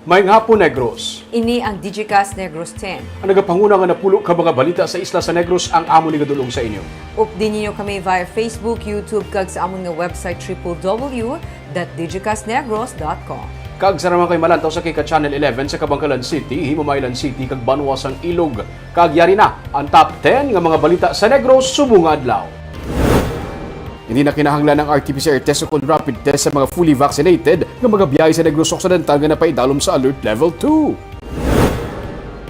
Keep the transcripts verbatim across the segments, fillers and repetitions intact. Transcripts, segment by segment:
Maayong hapon, Negros. Ini ang Digicast Negros ten. Ang nagapanguna nga napulo ka mga balita sa isla sa Negros ang amon igadul-ong sa inyo. Updi ninyo kami via Facebook, YouTube, kag sa amon nga website, triple W dot digicast negros dot com. Kag sa naman kay malantaw sa kay ka Channel eleven sa Kabankalan City, Himamaylan City, kag banwa sang Ilog. Kag yari na ang top ten nga mga balita sa Negros subong nga adlaw. Hindi na kinahanglan ang R T P C R test ukon rapid test sa mga fully vaccinated nga magabiyahe sa Negros Occidental nga napaidalom sa Alert Level two.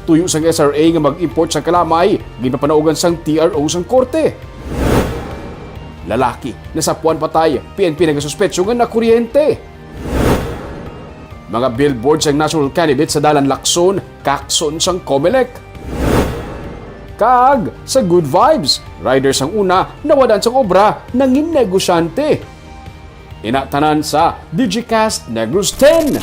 Tuyo sang S R A nga mag-import sang kalamay, ginpapanaugan sang T R O sang korte. Lalaki nasapuan patay, P N P nagasuspetso nga nakuryente. Mga billboard sang national candidate sa Dalan Lacson, kakson sang Comelec. Kag sa Good Vibes, rider sang una nawad-an sang obra, nangin negosyante. Ina tanan sa Digicast Negros ten.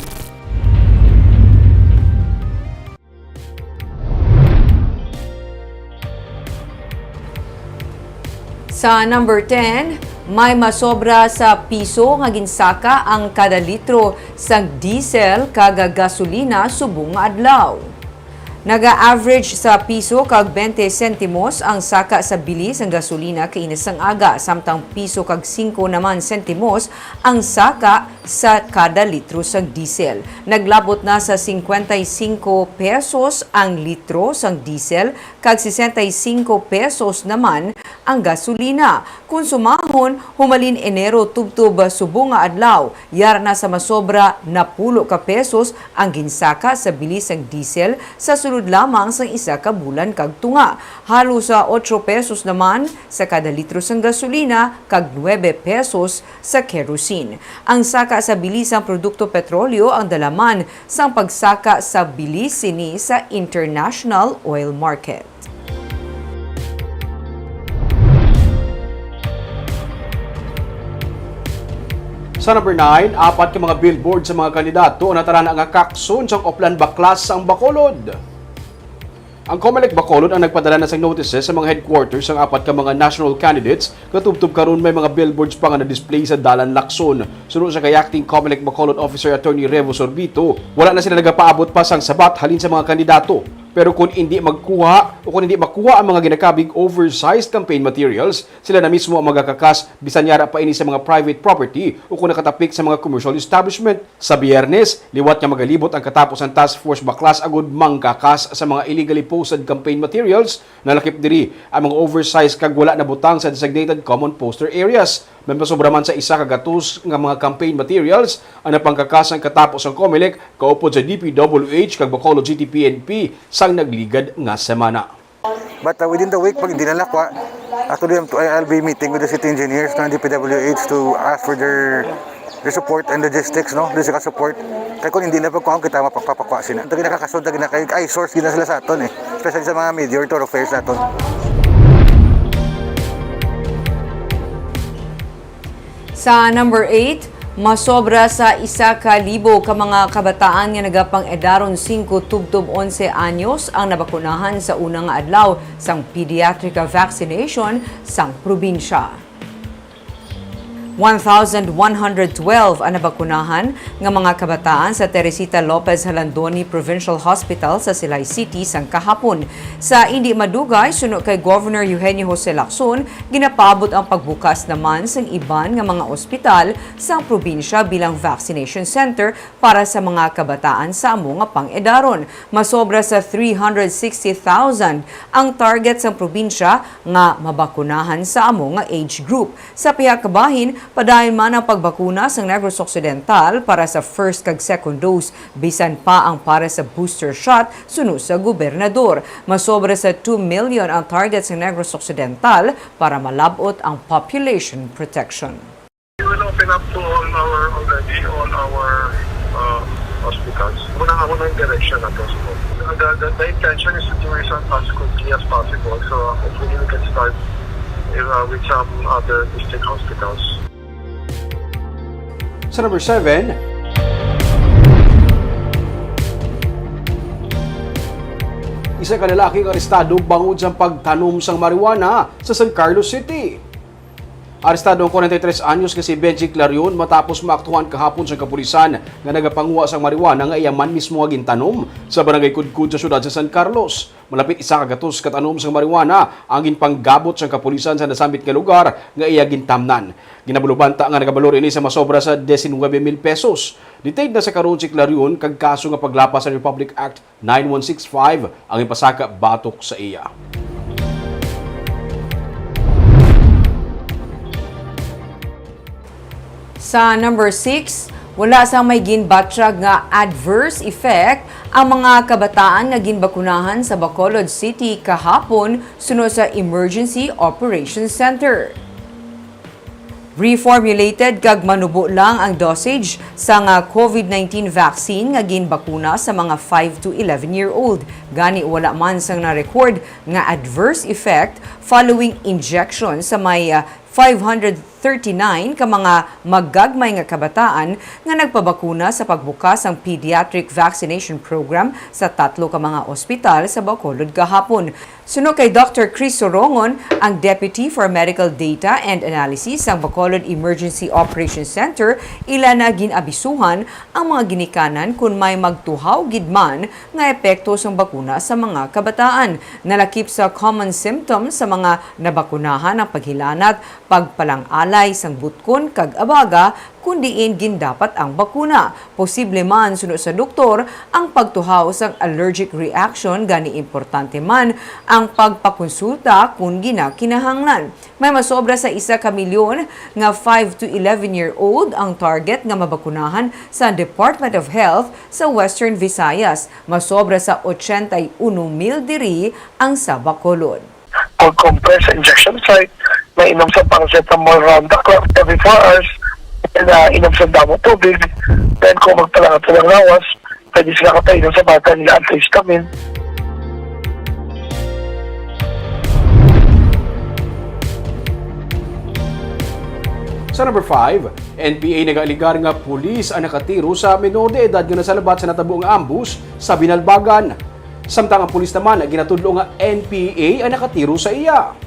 Sa number ten, may masobra sa piso nga ginsaka ang kada litro sang diesel kag gasolina subong nga adlaw. Naga-average sa piso kag bente sentimos ang saka sa bili sang gasolina kaina sang aga, samtang piso kag singko naman sentimos ang saka sa kada litro sang diesel. Naglabot na sa cincuenta y cinco pesos ang litro sang diesel kag sesenta y cinco pesos naman ang gasolina. Kon sumahon, humalin Enero tubtob subong nga adlaw, yara na sa masobra napulo ka pesos ang ginsaka sa bili sang diesel sa sulod lamang sang isa ka bulan kag tunga. Halos sa otso pesos naman sa kada litro sang gasolina kag nuebe pesos sa kerosene. Ang saka sa bili sang produkto petrolyo ang dalaman sang pagsaka sa bili sini sa international oil market. Sa number nine, apat ka mga billboard sa mga kandidato ang natarana nga kakson sang Oplan Baklas sang Bacolod. Ang Comelec Bacolod ang nagpadala na sang notices sa mga headquarters sang apat ka mga national candidates nga tubtob karon may mga billboards pa nga na-display sa Dalan Lacson. Suno sa kay Acting Comelec Bacolod Officer Attorney Revo Sorbito, wala na sila nagapaabot pa sang sabat halin sa mga kandidato. Pero kon indi magkuha o kon indi makuha ang mga ginakabig oversized campaign materials, sila na mismo ang magakakas, bisan yara pa ini sa mga private property o kon nakatapik sa mga commercial establishment. Sa Biyernes, liwat nga magalibot ang katapos sang Task Force Baklas agud mangkakas sa mga illegally posted campaign materials, nalakip diri ang mga oversized kag wala nabutang sa designated common poster areas. May masobra man sa isa ka gatos nga mga campaign materials ang napangkakas ang katapos sang Comelec kaupod sa D P W H kag Bacolod City P N P sang nagligad nga semana. But, uh, within the week, pag hindi na nakuha, actually, I'm, I'll be meeting with the city engineers ng D P W H to ask for their, their support and logistics, no? Logistical support. Kaya kung hindi na pagkuha, kita mapapakwa sila. Ito ginakakasod, ito ginaka-, ay, source gina sila sa aton, eh. Especially sa mga major thoroughfares naton. Sa number eight, masobra sa isa ka libo ka mga kabataan nga nagapang-edaron singko tubtob onse anyos ang nabakunahan sa una nga adlaw sang pediatric vaccination sang probinsya. One thousand one hundred twelve ang nabakunahan nga mga kabataan sa Teresita Lopez Jalandoni Provincial Hospital sa Silay City sang kahapon. Sa indi madugay, suno kay Governor Eugenio Jose Lacson, ginapaabot ang pagbukas naman sang iban nga mga ospital sang probinsya bilang vaccination center para sa mga kabataan sa amo nga pang-edaron. Masobra sa three hundred sixty thousand ang target sang probinsya nga mabakunahan sa amo nga age group. Sa pihak bahin, padayon man ang pagbakuna sa Negros Occidental para sa first kag second dose, bisan pa ang para sa booster shot, suno sa gobernador. Masobra sa two million ang target sa Negros Occidental para malab-ot ang population protection. We will open up to all our, already, all our, uh, hospitals. Muna nga, muna yung direction na to. So, the, the, the intention is to do this as quickly as possible. So, hopefully, we can start, uh, with some other district hospitals. Sa number seven, isa ka lalaki ang arestado bangod sa pagtanom sang marijuana sa San Carlos City. Arestado ang kwarenta y tres anyos nga si Benji Clarion matapos maaktuhan kahapon sang kapulisan nga nagapanguha sang marijuana nga iya man mismo nga gintanom sa barangay Kudkud sa siyudad sa San Carlos. Malapit isa ka gatos ka tanom sang marijuana ang ginpanggabot sang kapulisan sa nasambit nga lugar nga iya gintamnan. Ginabalubanta nga nagabalor ini sa masobra sa diecinuebe mil pesos. Detained na sa karon si Clarion kag kaso nga paglapas sa Republic Act nine one six five ang ipasaka batok sa iya. Sa number six, wala sang may ginbatyag nga adverse effect ang mga kabataan nga ginbakunahan sa Bacolod City kahapon suno sa Emergency Operations Center. Reformulated kag manubo lang ang dosage sang, ah, covid nineteen vaccine nga ginbakuna sa mga five to eleven year old. Gani, wala man sang na-record nga adverse effect following injection sa may, ah, five hundred thirty-nine ka mga magagmay nga kabataan nga nagpabakuna sa pagbukas sang pediatric vaccination program sa tatlo ka mga ospital sa Bacolod kahapon. Suno kay Doctor Chris Sorongon, ang Deputy for Medical Data and Analysis sang Bacolod Emergency Operations Center, ila na gin-abisuhan ang mga ginikanan kon may magtuhaw gid man nga epekto sang bakuna sa mga kabataan. Nalakip sa common symptoms sa mga nabakunahan ang paghilanat, pagpalang-alay sang butkon kag abaga kon diin gindapat ang bakuna. Posible man, suno sa doktor, ang pagtuhaw sang allergic reaction, gani importante man ang pagpakonsulta kon ginakinahanglan. May masobra sa isa ka milyon nga five to eleven year old ang target nga mabakunahan sa Department of Health sa Western Visayas. Masobra sa ochenta y uno mil diri ang sa Bacolod. Pag-compress sa injection site, mainom sa paracetamol round the clock every four hours, and, ah, inom sa damo tubig, then kung magpalangat sa lawas, pwede sila kapainom sa bata nila antihistamine. Sa number five, N P A nagaaligar nga pulis ang nakatiro sa minor de edad nga nasalabat sa natabo nga ambush sa Binalbagan. Samtang ang pulis naman ginatudlo nga N P A ang nakatiro sa iya.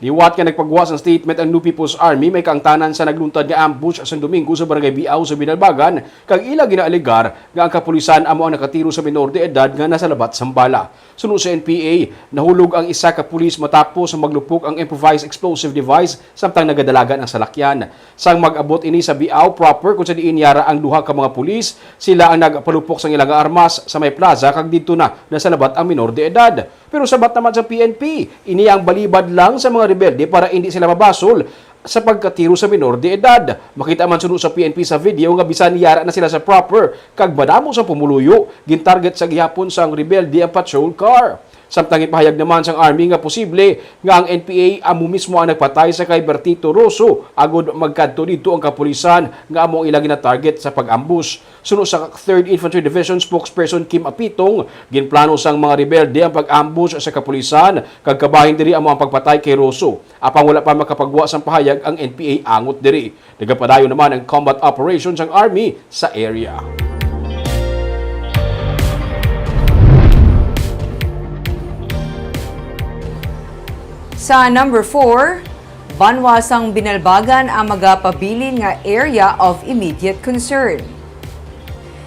Liwat nga nagpagawa sang statement ang New People's Army, may kaangtanan sa nagluntad nga ambush sang Domingo sa Barangay Biao sa Binalbagan, kag ila ginaaligar nga ang kapulisan amo ang nakatiro sa minor de edad nga nasalabat sang bala. Suno sa N P A, nahulog ang isa ka pulis matapos maglupok ang improvised explosive device samtang nagadalagan ang salakyan. Sang mag-abot ini sa Biao proper, kung sa diin yara ang duha ka mga pulis, sila ang nagpalupok sang ila nga armas sa may plaza kag didto na nasalabat ang minor de edad. Pero sabat naman sa P N P, ini ang balibad lang sa mga rebelde para indi sila mabasol sa pagkatiro sa minor de edad. Makita man suno sa P N P sa video nga bisan yara na sila sa proper kag madamo sa pumuluyo, gintarget sa gihapon sang rebelde ang patrol car. Samtang ipahayag naman sang Army nga posible nga ang N P A amo mismo ang nagpatay sa kay Bertito Rosso agod magkadto didto ang kapulisan nga amo ang ila ginatarget sa pag-ambush. Suno sa Third Infantry Division spokesperson Kim Apitong, ginplano sang mga rebelde ang pag-ambush sa kapulisan kag kabahin diri amo ang pagpatay kay Rosso. Apang wala pa makapagwa sang pahayag ang N P A angot diri. Nagapadayon naman ang combat operation sang Army sa area. Sa number four, banwa sang Binalbagan ang magapabilin nga area of immediate concern.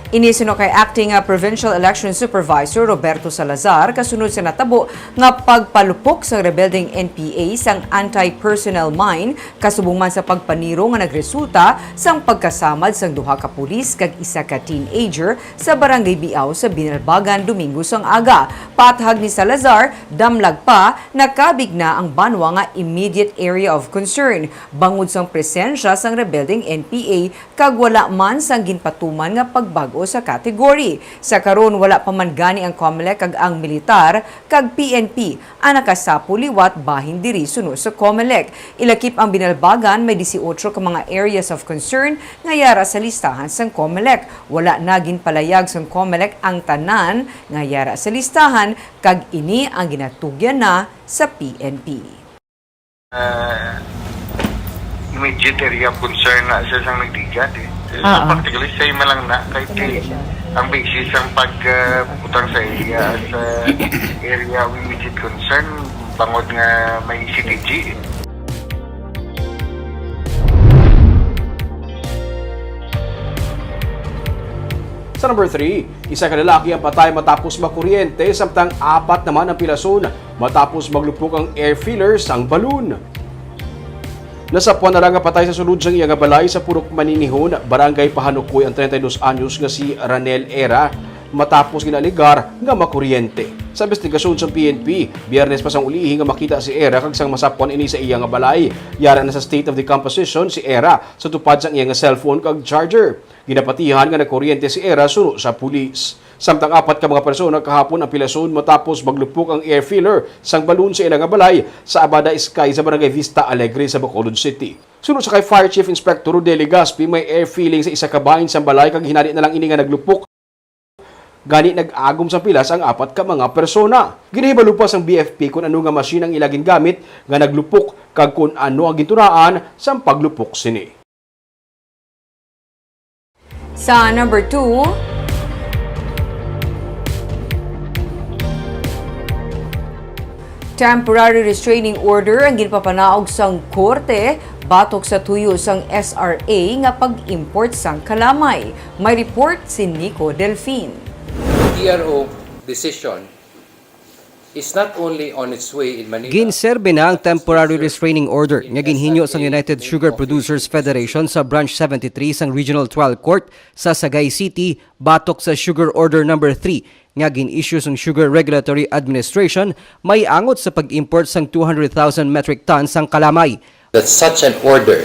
Ini suno kay Acting, ah, Provincial Election Supervisor Roberto Salazar, kasunod sa natabo nga pagpalupok sang rebeldeng N P A sang anti-personnel mine, kasubong man sa pagpaniro nga nagresulta sang pagkasamad sang duha ka pulis kag isa ka teenager sa Barangay Biao sa Binalbagan, Domingo sang aga. Paathag ni Salazar, damlag pa, nakabig na ang banwa nga immediate area of concern bangod sang presensya sang rebeldeng N P A kag wala man sang ginpatuman nga pagbag-o sa category. Sa karon, wala pa man gani ang COMELEC kag ang militar kag P N P ang nakasapo liwat bahin diri suno sa COMELEC. Ilakip ang Binalbagan, may dieciocho ka mga areas of concern nga yara sa listahan sang COMELEC. Wala na ginpalayag sang COMELEC ang tanan nga yara sa listahan, kag ini ang ginatugyan na sa P N P. Ah, immediate area of concern na siya sang nagligad eh. So, ah, practically, same lang na. Kahit ang basis ang pag, ah, butang sa area as, ah, area of immediate concern, bangod nga may C T G. Number three, isa ka lalaki ang patay matapos makuryente, samtang apat naman ang pilason matapos maglupok ang air filler sang balon. Nasapuan na lang nga patay sa sulod sang iya nga balay sa Purok Maninihon, Barangay Pahanukoy, ang treinta y dos anyos nga si Ranel Era matapos ginaalegar nga makuryente. Sa investigasyon sa P N P, Biyernes pa sang ulihi nga makita si Era kag sang masapuan ini sa iya nga balay. Yara na sa state of decomposition si Era sa tupad sang iya nga cellphone kag charger. Ginapatihan nga nagkuryente si Era suno sa pulis. Samtang apat ka mga persona kahapon ang pilason matapos maglupok ang air filler sang balon sa ila nga balay sa Abada Sky sa Barangay Vista Alegre sa Bacolod City. Suno sa kay Fire Chief Inspector Rodel Legaspi, may air filling sa isa ka bahin sang balay kag hinali na lang ini nga naglupok. Gani nag-agom sa pilas ang apat ka mga persona. Ginahibalo pa sang B F P kon ano nga machine ang ila gingamit nga naglupok kag kon ano ang gintunaan sang paglupok sini. Sa number two, temporary restraining order ang ginpapanaog sang korte batok sa tuyo sang S R A nga pag-import sang kalamay. May report si Nico Delfin. T R O decision is not only on its way in Manila. Ginserbe na ang temporary restraining order nga ginhinyo sang United Sugar Producers Federation sa Branch seventy-three sang Regional Trial Court sa Sagay City batok sa Sugar Order Number three nga gin-issue sang Sugar Regulatory Administration may angot sa pag-import sang two hundred thousand metric tons sang kalamay. That such an order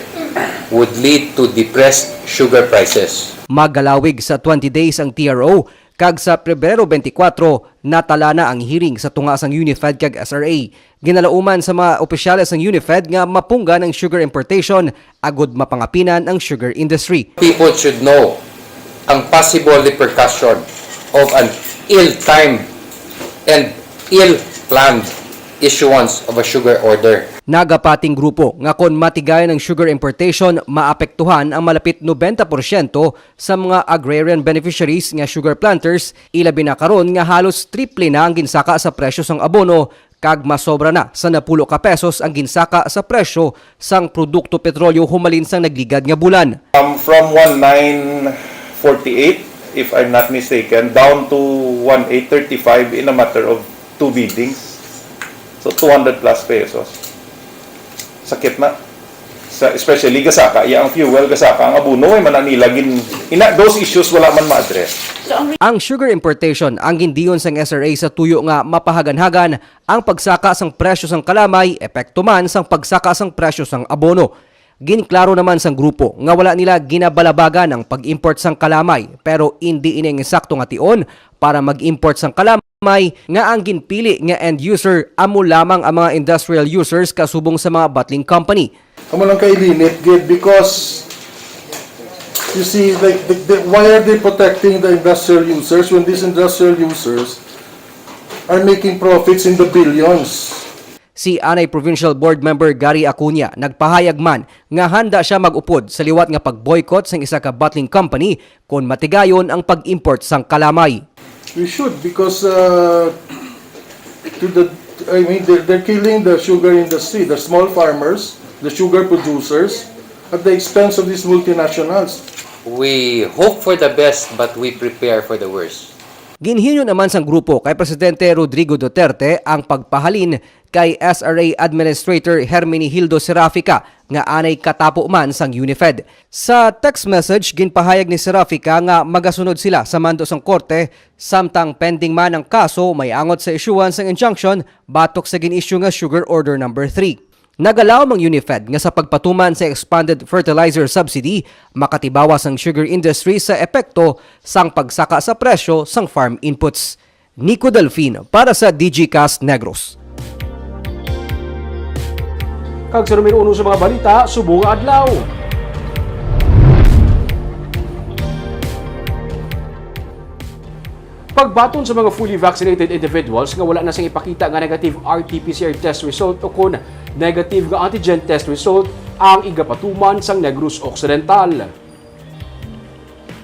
would lead to depressed sugar prices. Magalawig sa twenty days ang T R O kag sa Pebrero twenty-four, natala na ang hearing sa tunga sang Unified kag S R A. Ginalauman sa mga opisyales sang Unified nga mapunggan ang sugar importation agud mapangapinan ang sugar industry. People should know ang possible repercussion of an ill-timed and ill-planned issuance of a sugar order. Nagapating grupo nga kon matigayon ang sugar importation, maapektuhan ang malapit nobenta porsyento sa mga agrarian beneficiaries nga sugar planters, ilabi na karon nga halos triple na ang ginsaka sa presyo sang abono kag masobra na sa napulo ka pesos ang ginsaka sa presyo sang produkto petrolyo humalin sang nagligad nga bulan. Um, from one nine forty-eight, if I'm not mistaken, down to one eight thirty-five in a matter of two biddings. So, two hundred plus pesos. Sakit na. Sa, especially gasaka, iya ang fuel, gasaka ang abono, way man nila gin, ina, those issues wala man ma-address. Ang sugar importation ang gindiyon sang S R A sa tuyo nga mapahaganhagan ang pagsaka sang presyo sang kalamay, epekto man sang pagsaka sang presyo sang abono. Ginklaro naman sang grupo nga wala nila ginabalabagan ang pag-import sang kalamay, pero indi ini ang insakto nga tion para mag-import sang kalamay nga ang ginpili nga end user amo lamang ang mga industrial users kasubong sa mga bottling company. Amo lang kailinit gid because you see, like, the, the, why are they protecting the industrial users when these industrial users are making profits in the billions? Si anay Provincial Board Member Gary Acuña nagpahayag man nga handa siya mag-upod sa liwat nga pag-boycott sang isa ka bottling company kon matigayon ang pag-import sang kalamay. We should because uh, to the I mean they're, they're killing the sugar industry, the small farmers, the sugar producers, at the expense of these multinationals. We hope for the best but we prepare for the worst. Ginhinyo naman sang grupo kay Presidente Rodrigo Duterte ang pagpahalin kay S R A Administrator Herminihildo Serafica nga anay katapo man sang Unifed. Sa text message, ginpahayag ni Serafica nga magasunod sila sa mando sang korte, samtang pending man ang kaso, may angot sa isyuhan sang injunction batok sa gin-issue nga Sugar Order Number three. Nagalaom ang Unifed nga sa pagpatuman sa expanded fertilizer subsidy, makatibawas ang sugar industry sa epekto sang pagsaka sa presyo sang farm inputs. Nico Delfin para sa Digicast Negros. Kag sa numero uno sa mga balita, subong nga adlaw. Pagbaton sa mga fully vaccinated individuals nga wala na sing ipakita nga negative R T P C R test result o kon negative nga antigen test result ang igapatuman sang Negros Occidental.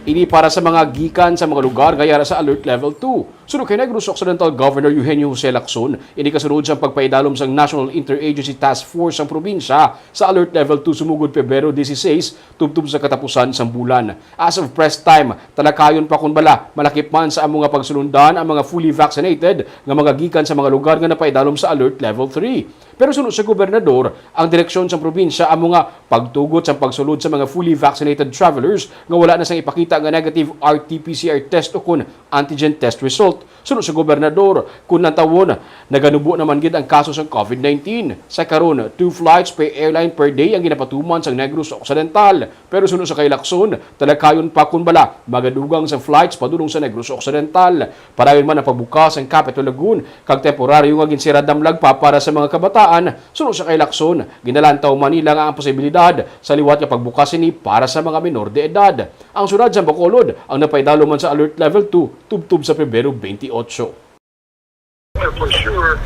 Ini para sa mga gikan sa mga lugar nga yara sa Alert Level two. Suno kay Negros Occidental Governor Eugenio Jose Lacson, ini kasunod sang pagpaidalom sang National Interagency Task Force sang probinsya sa Alert Level two sumugod Pebrero dieciséis, tubtob sa katapusan sang bulan. As of press time, talakayon pa kon bala malakip man sa amo nga pagsulundan ang mga fully vaccinated nga mga gikan sa mga lugar nga napaidalom sa Alert Level three. Pero suno sa gobernador, ang direksyon sang probinsya amo nga pagtugot sang pagsulod sa mga fully vaccinated travelers nga wala na sang ipakita nga negative R T P C R test ukon antigen test result. Suno sa gobernador, kun lantawon, naganubo naman gid ang kaso sang COVID nineteen. Sa karon, two flights per airline per day ang ginapatuman sang Negros Occidental. Pero suno sa kay Lacson, talakayon pa kon bala magadugang sa flights padulong sa Negros Occidental. Padayon man ang pagbukas sang Capitol Lagoon kag temporaryo nga ginsira damlag pa para sa mga kabataan. Suno sa kay Lacson, ginalantaw man nila nga ang posibilidad sa liwat nga pagbukas sini para sa mga menor de edad. Ang siyudad sa Bacolod ang napaidalom man sa Alert Level two tubtob sa Pebrero twenty-eight. For sure,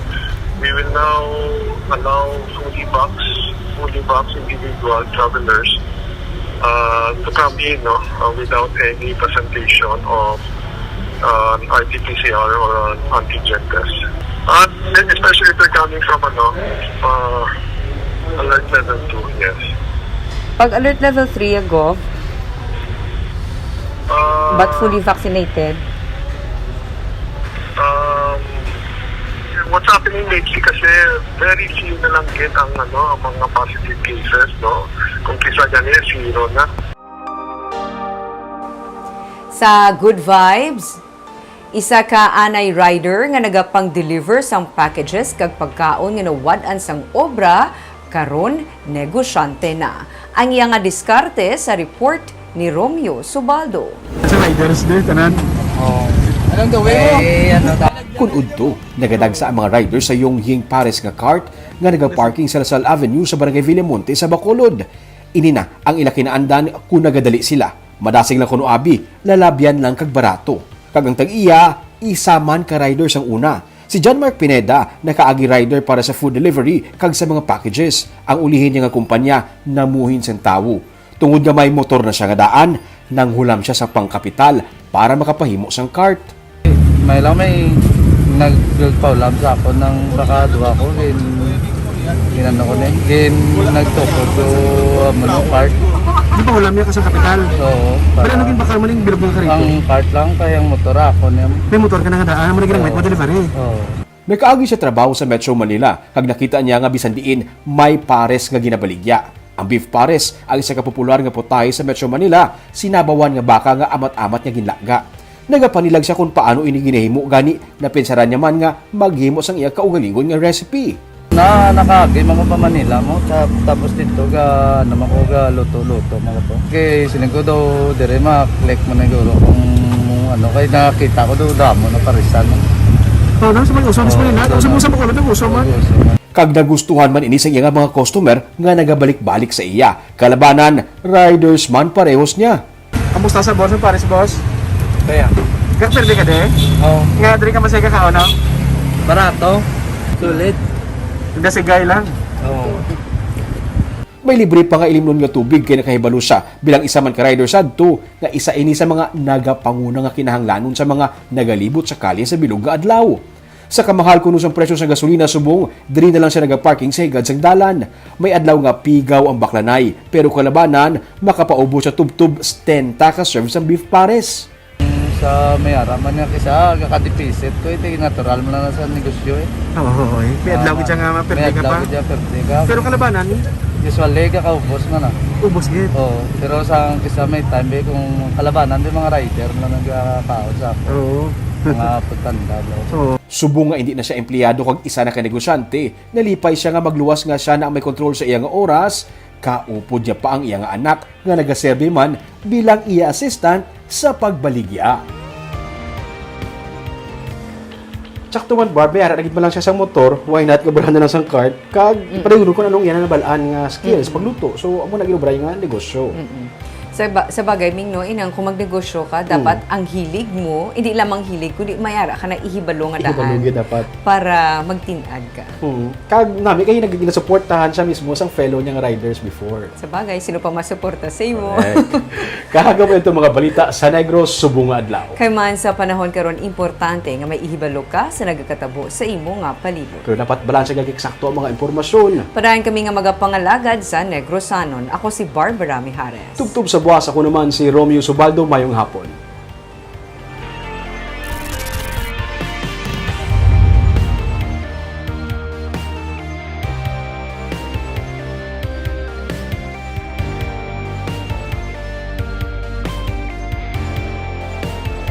we will now allow fully vax, fully vax individual travelers uh, to come in, no, uh, without any presentation of uh, an R T P C R or an antigen test. And especially if they're coming from, ano, uh, alert level two, yes. Pag alert level three, Gov, Uh, but fully vaccinated, Um, what's happening lately kasi very few na lang gid ang, ano, ang mga positive cases, no? Kung kisa gani, zero na. Sa Good Vibes, isa ka anay rider nga nagapang-deliver sang packages kag pagkaon nga nawad-an sang obra, karon negosyante na. Ang iya nga diskarte sa report ni Romeo Subaldo. Sa riders din, tanan. Along the way. Kun udto, nagadagsa ang mga riders sa Yongying Pares nga cart nga nagaparking sa Lasal Avenue sa Barangay Villamonte sa Bacolod. Ini na ang ila kinaandan kung nagadali sila. Madasig lang kuno abi, lalabyan lang kag barato. Kag ang tag-iya, isa man ka rider sang una. Si John Mark Pineda, nakaagi rider para sa food delivery kag sa mga packages. Ang ulihin niya nga kumpanya namuhin sang tawo. Tungod nga may motor na siya nga daan, nanghulam siya sa pangkapital para makapahimo sang cart. May lang may nagpaulam sa ako ng baka duha ko, gin ginano ko ni, gin nagtukod ko amo ng cart. Di ba ulam niya ka sa kapital? Oo. Pero ano ginbakal mo ning bilog nga karito? Ang cart lang kay ang motor ako niya. May motor ka na nga daan, mo na ginamit mo delivery. Oo. Nakaagi siya trabaho sa Metro Manila, kag nakita niya nga bisan diin may pares nga ginabaligya. Ang beef pares, ang isa ka popular nga putahe sa Metro Manila, sinabawan nga baka nga amat-amat nga ginlaga. Nagapanilag siya kung paano ini ginahimo, gani napinsaran niya man nga maghimo sang iya kaugalingon nga recipe. Na nakaagi mga pa Manila mo, ta- tapos dito ga ano man ko ga luto-luto mga po. Kay siling ko daw dire ma-click mo na siguro kung ano, kay nakita ko daw damo na parisan. Oh, nang sa may uso, mas Manila, sa mga sa Bacolod ang uso man. Uso man. Kag nagustuhan man ini sa iya nga mga customer nga nagabalik-balik sa iya. Kalabanan, riders man parehos niya. Kamusta sa boss, pares boss? Kaya, Kakperde ka de? oh, Nga diri ka masaya kakaon, no? barato, sulit. Gasigay lang. Oh. May libre pa nga ilimnon nga tubig kay nakahibalo siya bilang isa man ka rider sadto nga isa ini sa mga nagapanguna nga kinahanglanon sa mga nagalibot sa kalye sa bilog nga adlaw. Sa kamahal kuno sang presyo sang gasolina subong, diri na lang siya nagaparking sa higad sang dalan. May adlaw nga pigaw ang baklanay, pero kalabanan, makapaubos sa tubtob setenta ka serve sang beef pares. Sa may ara man nga kisa gakadipisit ko, ito natural mo lang na sa negosyo eh. Oo, oo, eh. May adlaw gid siya nga May maperde ka adlaw pa. gid siya perde ka. Pero kalabanan, Usually gakaubos man ah. ubos gid. Oo, pero sa kisa may time be kung kalabanan may mga rider na nagkakaon sa ako. Oo. Mga pagtanda daw. Oo. Subong nga indi na siya empleyado kag isa na ka negosyante, nalipay siya nga magluwas nga siya na ang may kontrol sa iya nga oras, kaupod niya pa ang iya nga anak nga nagaserbi man bilang iya assistant sa pagbaligya. Sakto man, Barb, may ara na gid man lang siya sa motor, why not gabrahan na lang sang cart, kag ipadayunon kung anong iya na nabal-an nga skills pagluto. So, amo na ginubray nga negosyo. Mm-mm. Sa, ba- sa bagay, Ming, no, inang kung magnegosyo ka, dapat ang hilig mo, hindi lamang hilig, kundi may ara ka na ihibalo nga Ihibalo daan gyud dapat. para magtinad ka. Hmm. Kag nami kay nag- nasuportahan siya mismo sang fellow niyang riders before. Sa bagay, sino pa masuporta sa imo? Correct. Kahaga mo ito mga balita sa Negros subong nga adlaw. Kay man sa panahon karon, importante nga may ihibalo ka sa nagakatabo sa imo nga palibot. Pero dapat balanse kag eksakto ang mga impormasyon. Padayon kami nga magapangalagad sa Negrosanon. Ako si Barbara Mijares. Tubtob sa buwas, ako naman si Romeo Subaldo. Mayong hapon.